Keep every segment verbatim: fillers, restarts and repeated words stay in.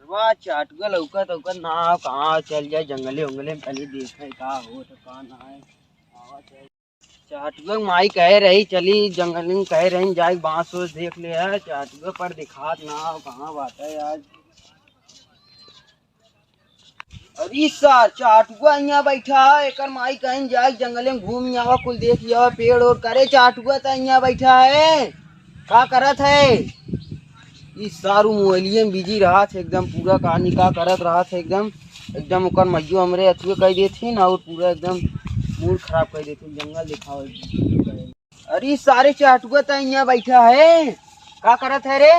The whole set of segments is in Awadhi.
वाह, चाटुआ लौकत औकत ना हो, कहाँ चल जाए जंगले उंगले में, तनी देखे का होत का ना है। आवा चल। चाटुआ माई कहे रही चली जंगल में, कहे रही जाए बांस ओस देख ले है, चाटुआ पर दिखात ना हो, कहाँ बात है आज। अरे सार, चाटुआ यहाँ बैठा है, एकर माई कहीं जाए जंगले में घूम आवा, कुल देख आवा पेड़ ओड़। करे चाटुआ त यहाँ बैठा है, का करत है? ई सारू मोबाइलिए में बिजी रहत है एकदम, पूरा कहानी का करत रहत है एकदम, एकदम ओकर मइयो हमरे अथुए कह देथिन और पूरा एकदम मूड खराब कर देथिन। जंगल दिखाओ। अरे सारे चाटुआ त यहाँ बैठा है, का करत है रे?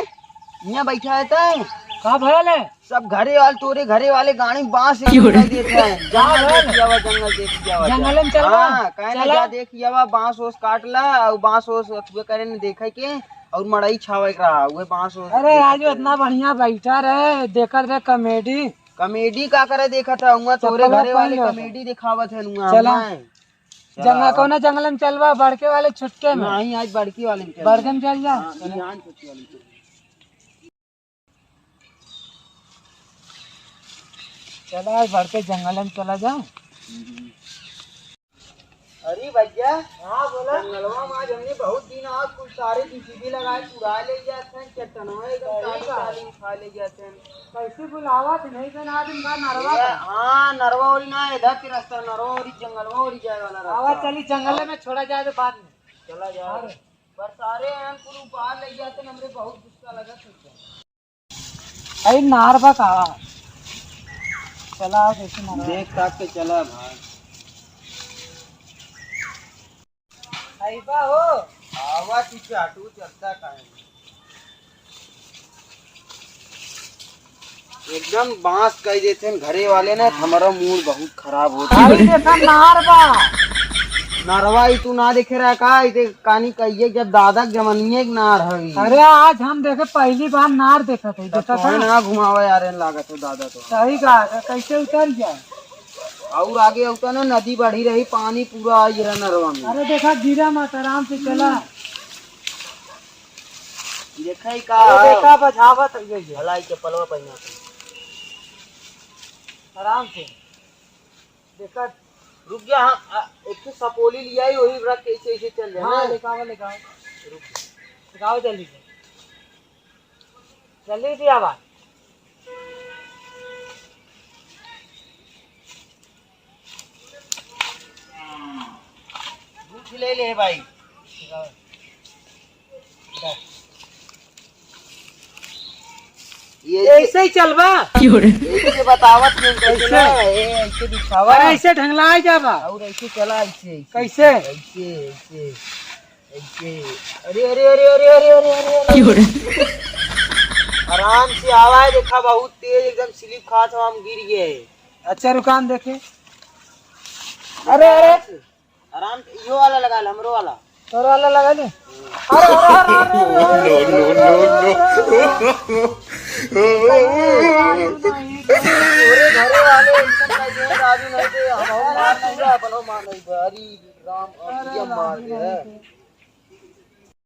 यहाँ बैठा है त का भयल है? सब घरे वाले, तोरे घरे वाले गाड़ी बांस क्यों रे? देते हैं। जंगल देख आवा, जंगल देख आवा। जंगल में चलबा? हाँ, कहे ना चला। जा देख आवा, बांस ओस काट ला और बांस ओस अथुए करे न देखे के और मड़ई छावे के रहा, उहे बांस ओस अरे देखे राजू, के। इतना बढ़िया बैठा रहे, देखत रहे कॉमेडी। कॉमेडी का करे देखत है? हुआ तोरे चप्पलवा घरे वाले पहन लो। कॉमेडी दिखावत है हुआ चला। हमें। जंगल, चला। कौना जंगल में चलबा, बड़के वाले छुटके में? नहीं, आज बड़की वाले में चल बड़के में चल जा। हाँ, बिहान छुट्टी वाले में चल। चला, आज बड़के जंगल में चला जाओ। अरे भैया। हाँ, बोला। जंगलवा में आज हमने बहुत दिन आज कुल सारे जीसीबी लगाए, कुड़ा ले गया था, चट्टनवा एकदम सही काली बात। काली उठा ले गया था। कैसे बुलावा थे, नहीं तो ना दिन बाद नरवा ये, का। हाँ, नरवा ओरी ना, इधर के रास्ता, नरवा ओरी, जंगलवा ओरी जाए वाला रास्ता। आवा चली, जंगल में छोड़ा जाए तो बाद में। चला जाओ। अरे। पर सारे हैं, कुल ऊपर ले गया था, हमरे बहुत गुस्सा लगा था। अरे नार बा का? चला, जैसे नार बा। देख ताक के चला भाई। अइबा हो। आवा तू चाटू, चलता काहे? एकदम बांस कह देते हैं घरे वाले ने, हमारा मूड बहुत खराब होता है। अरे देखा नार बा। नरवा ई तू ना देखे रहा का? ई देख कानी कहिए जब दादा के जमनिए के नार हवी। अरे आज हम देखे पहली बार नार देखत है, तब देखा तो है था? ना घुमावा यार, एन लागत है दादा तो। सही कहा, कैसे उतर जाए? और आगे होता ना नदी बढ़ी रही, पानी पूरा आई रहा नरवा में। अरे देखा गिरा मत, आराम से चला। देखा ही का अरे है? देखा बझावत है ये, ये। भलाई चप्पलवा पहना के। आराम से। देखा। रुक जा, हाँ, आ, एक ठो सपोली लिया ही, वही रख के ऐसे, ऐसे चल जाए हाँ, ना। लेके आवा, लेके आवा। रुक। लेके आवा जल्दी से। जल्दी से आवा। झूठ ले ले भाई। ये ऐसे ही चलबा? क्यों रे? ऐसे बतावत नहीं, कैसे ऐसे? ना? ए, ऐसे दिखावा। अरे ऐसे ढंगला ही जाबा। और ऐसे चला, ऐसे, ऐसे। कैसे? ऐसे, ऐसे, ऐसे। अरे, अरे, अरे। क्यों रे? आराम से आवा है, देखा बहुत तेज एकदम स्लिप खात हम गिर गए। अच्छा रुकान देखे। अरे, अरे। आराम से, यो वाला लगा ले, हमरो वाला। तोर वाला लगा ले। अरे, अरे, अरे, अरे, अरे, अरे। No, no, no, no। तोरे घरे वाले ऐसा कर दे, राजू नहीं दे, हम मार नहीं दे, अपन मार नहीं दे। अरे राम, अब ये मार दे।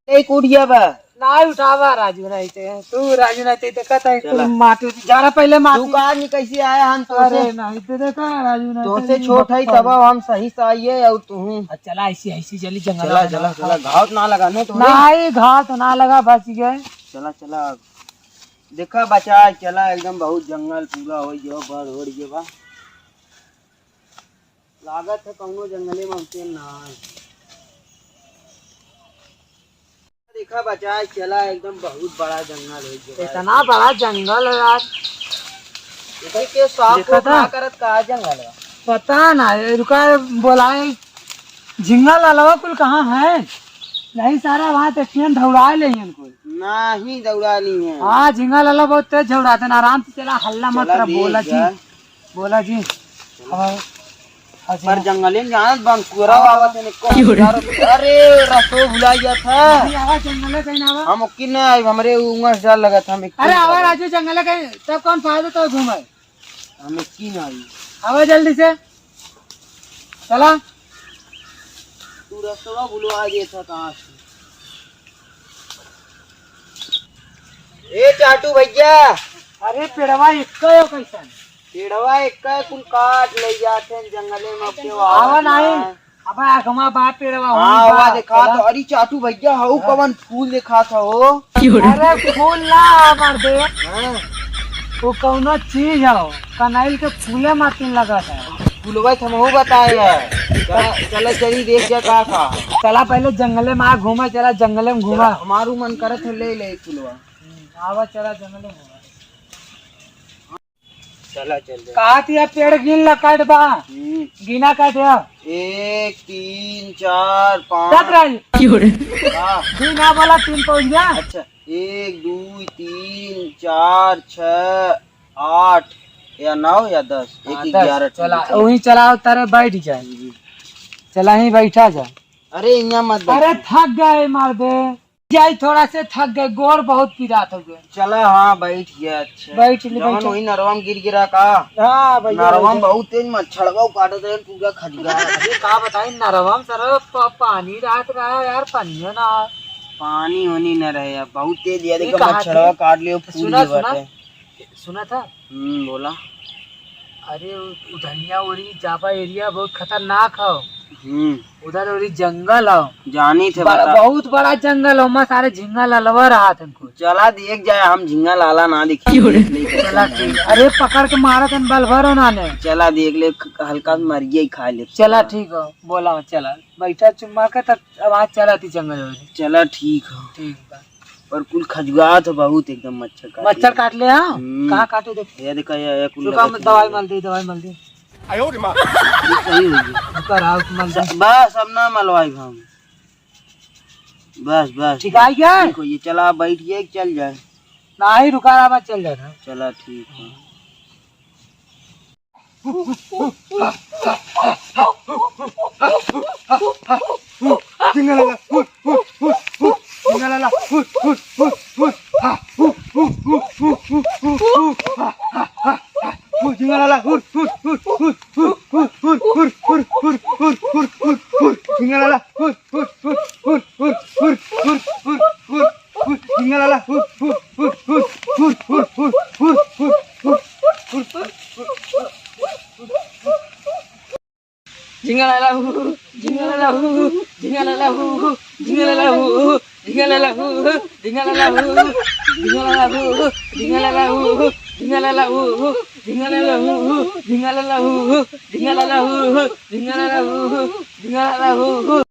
ए, कूद गया बा। नाहीं उठावा राजू, नाहीं ते। तू राजू, नाहीं ते, देखा था, चला। कुल माटी, जरा पहले माटी। तू का नहीं कैसे आया हम तो अरे से? नाहीं ते, देखा राजू, नाहीं तोसे ते, छोट है, बप्पा। तब हम सही से आइए और तू हूँ। आ, चला, ऐसी, ऐसी चली जंगल चला, में चला, ना। चला, घाव ना लगा, नहीं तो नाहीं, घाव तो ना लगा, बच गए। चला, चला। देखा बचा, चला, एकदम बहुत जंगल पूरा हो गया, बड़ हो गया बा। लागत है कौनो जंगले में हमसे ना है। देखा बचाए चला, एकदम बहुत बड़ा जंगल है ये। इतना बड़ा जंगल है यार। इधर के साफ देखा उफ था? ना करत का जंगल है? पता ना, ये रुका बोलाए, झिंगा लालवा कुल कहाँ है? नहीं सारा वहाँ देखियन दौड़ाए ले इनको। नहीं दौड़ा ली है। हाँ, झिंगा लाला बहुत तेज झौड़ाते हैं, आराम से चला, हल्ला मत चला कर, दे बोला जी। जा। बोला जी। हाँ, हाँ जी। पर जंगले में जाना बंकुरा आवत है, ने कौन क्यों रे? यार, अरे, रस्तो भुला गया था। अरे, आवा जंगले कहीं ना आवा। हम ओकी ना आइब, हमरे उमस डर लगा था, हम एक अरे, आवा राजू, जंगले कहीं, तब कौन फायदा तो घूमे। हम एक की ना आई। आवा जल्दी से। चला। तू रस्तवा भुलवा देता कहाँ से? ए चाटू भैया, अरे पेड़वा एक्कै हो कैसन? पेड़वा एक्कै, कुल काट ले जात हैं जंगले में, अब के आवा आवा नहीं। ना। अब अगवा बा पेड़वा, हाँ, वही बा, आवा देखा चला। तो, अरे चाटू भैया, हऊ हाँ। कवन फूल देखा था हो? अरे फूल ना हमार दे। हाँ। वो कौनो चीज हो, कनैल के फूले मातिन लगा था। फुलवा तो हमहू बताए है। चला, चला चली देख जा का का। चला पहले जंगले में आ घूमा, चला जंगले में घूमा। चला, हमारू मन करत है ले ले फुलवा। हम्म, आवा चला जंगले में घूमा। चला चल जा। कहा थी ये पेड़ गिन ला काट बा। हम्म। गिना काट या। एक, तीन, चार, पाँच। तक रही। हाँ। गिना बोला तीन पहुँच गया। अच्छा। एक, दुई, तीन, चार, छः, आठ या नौ या दस, एक हाँ, ही दस। ग्यारह ठो चला, बचे। वही चलाओ, तारे बैठ जाए। जी। चला, ही बैठा जा। अरे, यहाँ मत बैठ। अरे, थक गए, मार दे। जाई, थोड़ा से थक गए, गोड़ बहुत पिरात हो गए। चला, हाँ, बैठ गया, अच्छा। बैठ ले, जवन बैठ। वही नरवा में गिर गिरा का? हाँ, भैया, नरवा में भैया। बहुत तेज मच्छरवा काटत रहे, पूरा खजुआ। अरे, का बताई, नरवा में सर प-, पानी रहत रहा यार, पानियो ना आए। पानी होनी न रहे यार, बहुत तेज, ये ये देखो कहाँ मच्छरवा थे? काट लियो, फूल सुना, गए सुना। बाटे। सुना था? हम्म, बोला। अरे उ-, उधनिया ओरी जाबा एरिया बहुत खतरनाक हो। हम्म। उधर ओरी जंगल हो। जानी थे बड़ा, बता। बहुत बड़ा जंगल हो, वहाँ सारे झिंगा ललवा रहा था कुछ। चला देख जाए, हम झिंगा लाला ना देखी। चला ठीक। अरे पकड़ के मारा तन बल भरो ना ने। चला देख ले, ख-, हल्का से मर गया ही खा ले। चला ठीक हो, बोला चला। बैठा चुम्मा के तब अब आज चला थी जंगल ओरी। चला ठीक हो। ठीक बा। पर कुल खजुआत हो बहुत एकदम मच्छर काट मच्छर लिया। काट ले, हाँ? हम्म। कहाँ काटे देख? ये देखा, ये, ये कुल रुका, लगत हम है। दवाई मल दे, दवाई मल दे। आयो रे माँ। ये सही हो गया। रुका, राव मल दे। स-, बस, अब ना मलवाई हम। बस, बस। ठीक आई गया? ठीक हो, ये चला, बैठ गया, चल जाए। नहीं, रुका, राव चल जाए ना। चला, ठीक है। झिंगा लाला हू, झिंगा लाला हू, झिंगा लाला हू।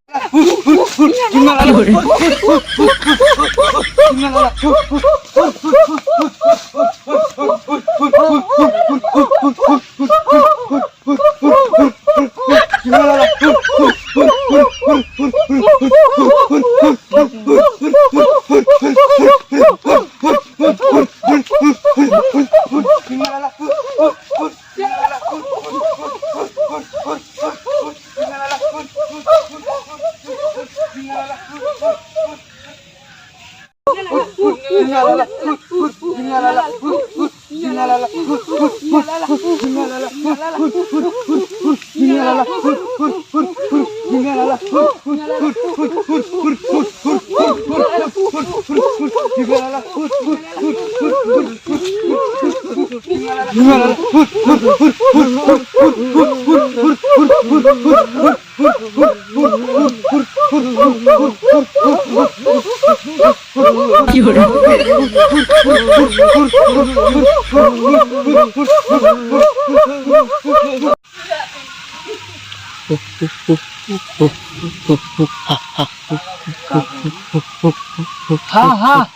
हाँ, हाँ।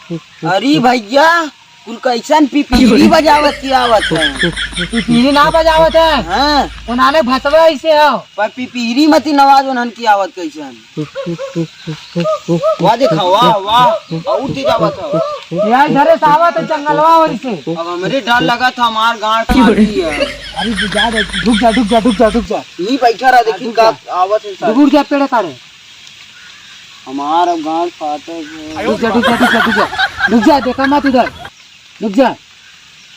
अरे भैया, कुल कैसन पिपीरी बजावत के आवत है? पिपीरी ना बजावत है। हाँ। उन्हाने भसवा ऐसे हो। पर पिपीरी मती नवाज उन्हन की आवत कैसन? वाह देखा, वाह, वाह। और तेज आवत हो। यार, इधरे से आवत है जंगलवा ओरी से। अब हमरे डर लगा था, हमार गांड फाटी है। अरे, जा रे, रुक जा, रुक जा, रुक जा, रुक जा। यहीं बैठा रहा, देखी रुक का जा। आवत है सारे। रुक जा, पेड़ काटे। हमार अब गांड फाटे है। रुक जा, रुक जा, रुक जा, रुक जा। रुक जा, देखा मत उधर। रुक जा।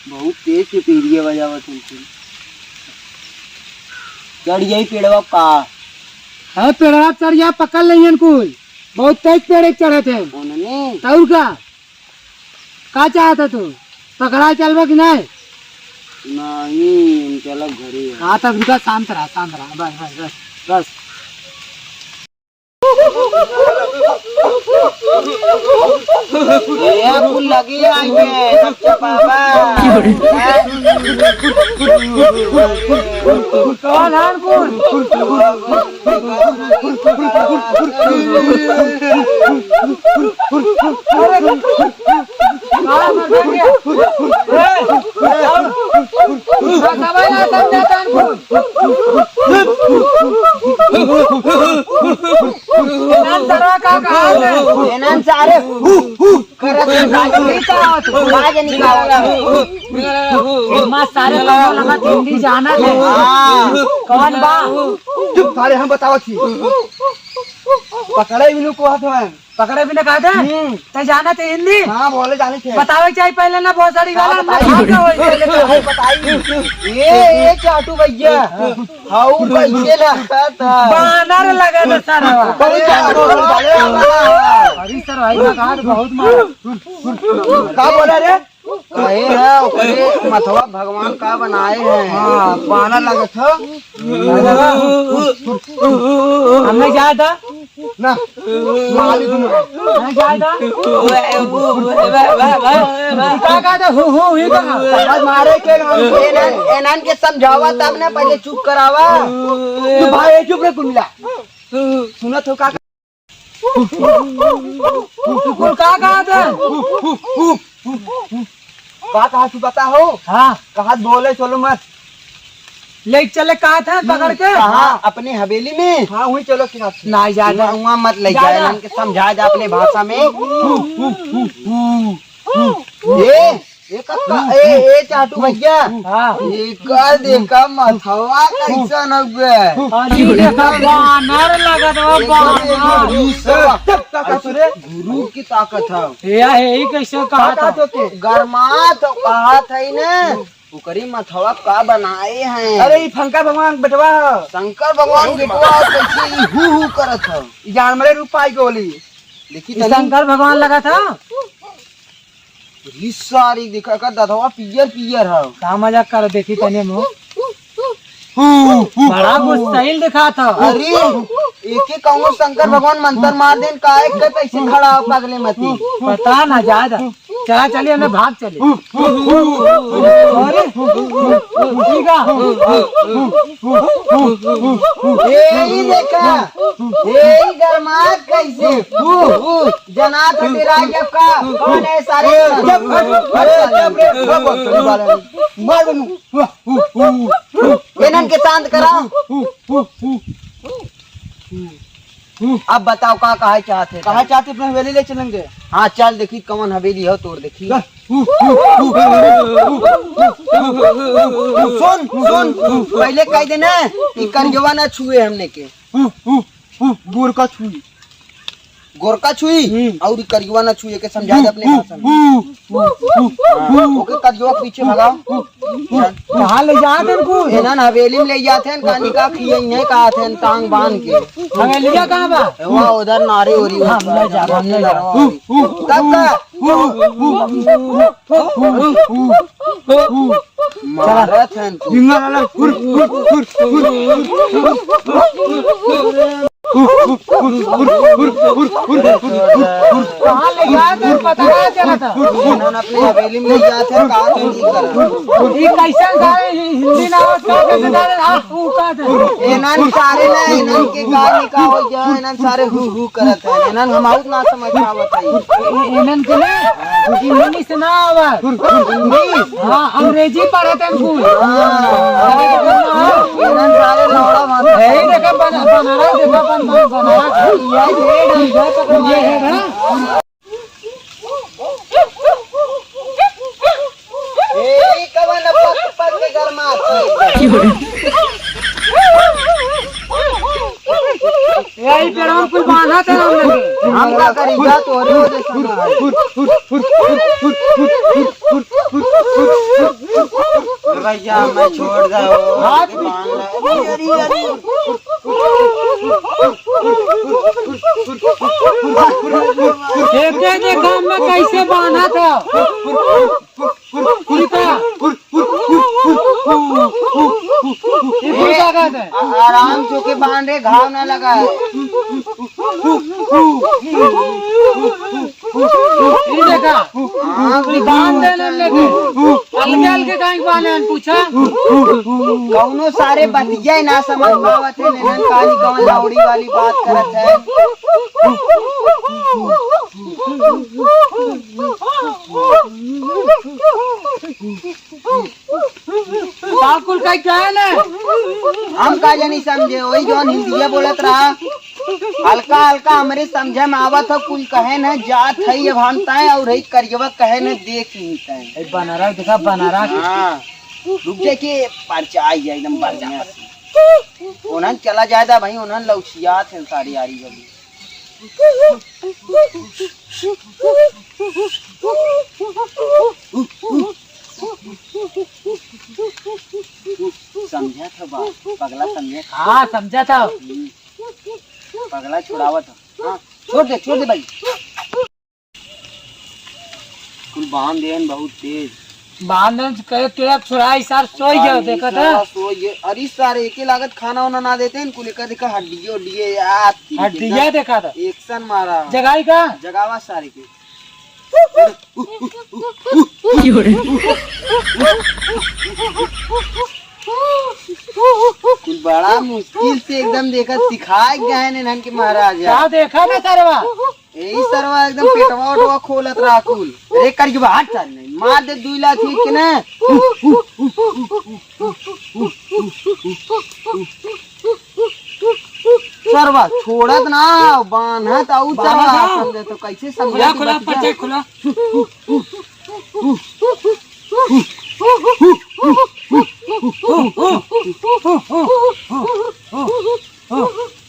बहुत तेज पिपीरिया बजावत है। चढ़ जाई पेड़वा का? हाँ, पेड़वा चढ़ जा, पकड़ लेंगे कुल। बहुत तेज पेड़ चढ़त है। उन्होंने? और का? का चाहत है तू? पकड़ा चलबा कि नहीं? नहीं, हम चलब घरे। हाँ, तब रुका, शांत रहा, शांत रहा, बस, बस, बस, बस। ये कुल लगी आई है, सबसे बाबा। कौन है कुल? एनन सारे हु, हु करत हैं, भाई, नहीं तो बाज निकालता। माँ सारे कौनो लगा हिंदी जाना है। हाँ। कौन बा? चुप सारे, हम बतावत ही। पकड़े बिनु को हाथ में। पकड़े बिनु कहा था? हम्म। तै जाना थे हिंदी? हाँ, बोले जाने थे। बतावे चाहिए पहले ना, बहुत सारी हाँ, गाला ना बताइए। खाते हो। पहले तो है, बताइए। ये, ये चाटू भैया। हाँ। हाउ कैसे लगत ह? बानर लगत ह सरवा। अरे क्या बोल रहे हो? अरे सर, भाई का कहा तो बहुत मार। का बोला रे? कहे है, ओकरे मथवा भगवान का बनाए हैं। हाँ, बानर लगत ह। हमने जाए था। ना, मालिक हूँ। हाँ, जाए था। का कहा था? हु, हु, ही कहा। आज मारे के नाम से। एनन, एनन के समझावा तब ना, पहले चुप करावा। चुप भाई, चुप रे कुमिला। सुनत हो का? तू कुल का कहा था? का कहा तू पता हो? हाँ। कहा बोले चलो मत। ले चले कहा था पकड़ के? कहाँ? अपने हवेली में। हाँ, वहीं चलो किनारे। ना, जा, जा। वहाँ, वहाँ मत ले जा, जाए, जा। इनके समझा जा अपने भाषा में। हु, हु, हु, हु, हु। ये, ये कब का, ए, ए, चाटू भैया। हाँ। ये का देखा मथवा कैसन हउवे। अरे, देखा बानर लगत बा, बानर। चुप, का, का, सुने? गुरु की ताकत है। ए, यही कैसे कहा था? गरमात कहा था ही ना। ओकरी मथवा का बनाए हैं? अरे, ई शंकर भगवान बेटवा ह। शंकर भगवान बेटवा ह, कैसे ई हु हु करत ह? ई जानवरे रूप पाई के होली। देखी ई तनी। शंकर भगवान लगत ह। ई सारी देखा, एकर दधवा पियर पियर ह। का मजाक कर, देखी तनी मुँह। हु, हु, हु। बड़ा गुस्सैल दिखात ह। अरे, एके कौनो शंकर भगवान मंत्र मार देन, काहे के कैसे खड़ा हो पगले मती? पता ना, ज्यादा। चला चली, हमने भाग चली। अरे, ठीक है। ए, ई देखा, ए, ई गरमात कैसे? ऊ, ऊ, जना तो तेरा जब का, कौन है सारे? जब, जब, जब रे, जब, जब, मार बनू। एनन के शांत करा। अब बताओ का कहे चाहते? कहे चाहते अपने हवेली ले चलेंगे। हाँ, चल देखी कौन हवेली हो तोर देखी। सुन, सुन, पहले कह देना कि करियवा ना छुए हमने के। गोरका छुई। गोरका छुई हम्म। और करियवा ना छुए के समझा दे अपने भाषा में। हाँ, ओके करियवा पीछे भगाओ। कहाँ ले जात हैं इनको? एनन हवेली में ले जात हैं, कहानी का खिए हैं, कहा थे टांग बांध के। हवेलिया कहाँ बा? ए, वहाँ उधर नारे ओरी हम ले जा, हम ले जा। तब का? मारत हैं इनको। कहाँ ले जात हैं, पता ना चला था। एनन अपने हवेली में ले जात हैं, कहा थे नहीं करत। ई कैसन सारे हि-, हिंदी ना आवत, का कैसे जाने? हाँ, ऊ का थे। एनन सारे ना, एनन के का निकाह हो गया, एनन सारे हु हु करत हैं, एनन हम आउत ना समझ पावत है। ए-, ए-, एनन के ना, हिंदी से ना आवत। हिंदी? हाँ, अंग्रेजी पढ़त हैं कुल। हाँ। एनन सारे लौड़ा मारत हैं। यही देखा बन-, बनारस देखा बन-, बन-, बनारस। ये, ये, ये, ये, ये है ना? ए, ई कवन पक पक के गरमात है? यही पेड़वा कुल बांधा था हम लोग। हम का करी, जा तोरे वजह से ना है। भैया, मैं छोड़ दे हो। हाथ भी एके देखा मैं कैसे बांधा था। आराम से ओके बांध रे, घाव ना लगा। ये देखा, हाँ, ये बांध देना लेके। अलगे अलगे काहे के बांधे हैं, पूछा? कौनो सारे बतिया ना समझ पावत है, नेनन काली कौन लौड़ी वाली बात करत है। का कुल कही कहे ने? हम का जानी समझे, वही जौन हिंदिया बोलत रहा, हल्का हल्का हमरे समझे में आवत ह, कुल कहे न जात है, अब हम तय और है करियवा कहे न देख ही तय। ए, बनारा देखा, बनारा के। हाँ, रुक जाए के परचा आई जाए एकदम बढ़िया से। उन्हन चला जाए दा भाई, उन्हन लौचियात हैं सारी आरी वाली। समझा था बात, पगला समझा था। हाँ, समझा था। हम्म। पगला छुड़ावत था। हाँ, छोड़ दे, छोड़ दे भाई। कुल बांध देहन बहुत तेज। बांधन से कहे तेरा छुड़ाई सार सोई गया, अरे देखा था? सार सोई गया। अरे सार, एके लागत खाना वाना ना देते हैं, कुल एका देखा हड्डिये उड्डिये याद की हड्डिया देखा था। एकसन मारा। जगाई का? जगावा सारे के। कुल बड़ा मुश्किल से एकदम देखा सिखाए गए हैं इन्हन के महाराज। का देखा ना सरवा? यही सरवा एकदम पेटवा उटवा खोलत रहा कुल। अरे करियवा, हट सारे, नहीं मार दे दुई लात ही के ना। सरवा छोड़त ना, बान्हत आऊ सरवा, बान्हत। समझे तो कैसे समझे खुला, तू खुला, बतिया? परचा खुला।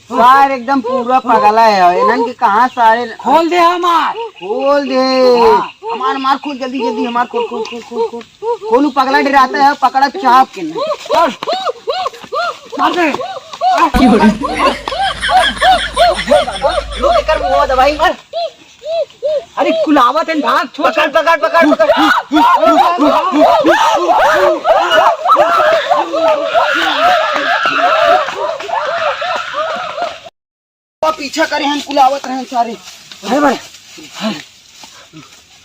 सार एकदम पूरा पगला है, इन्हन के कहाँ सारे खोल दे हमार। खोल दे। हाँ। हमार, मार खोल, जल्दी, जल्दी, हमार खोल, खोल, खोल, खोल, खोल। खोलू, पगला डराता है, पकड़ा चाप के ना। मार दे। रुक, एकर मुंह दबाई। अरे, कुलावत है, भाग, छोड़। पकड़, पकड़, पकड़, पकड़। वो पीछा करे हैं, कुल आवत रहन सारे। अरे बड़े,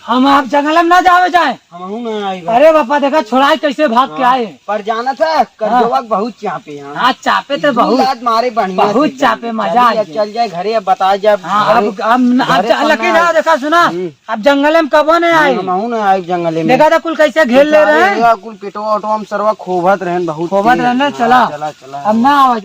हम आप जंगल में ना जावे जाए। हमहू ना आई बा। अरे बापा, देखा छोड़ाई कैसे भाग के हाँ, आए। पर जाना था, करजवा हाँ। बहुत चापे हैं। हाँ, चापे तो दू बहुत। लात मारे बढ़िया बहुत से एकदम। चापे, मजा चल आ गया, गया। चल जाए घरे, अब बता जाए हाँ, घरे, अब, अब, अब घरे जा-, पर लेकिन ना हाँ, आए। देखा सुना, हम्म। अब जंगल में कबो नहीं हाँ, आई। हमहू ना आई जंगल में। देखा था कुल कैसे घेर ले बेचारे रहे हैं। देखा, कुल पेटवा ओटवा हम सरवा खोभत रहन बहुत खोभत तेज। रहन, हाँ, चला। चला, चला। अब ना आवे।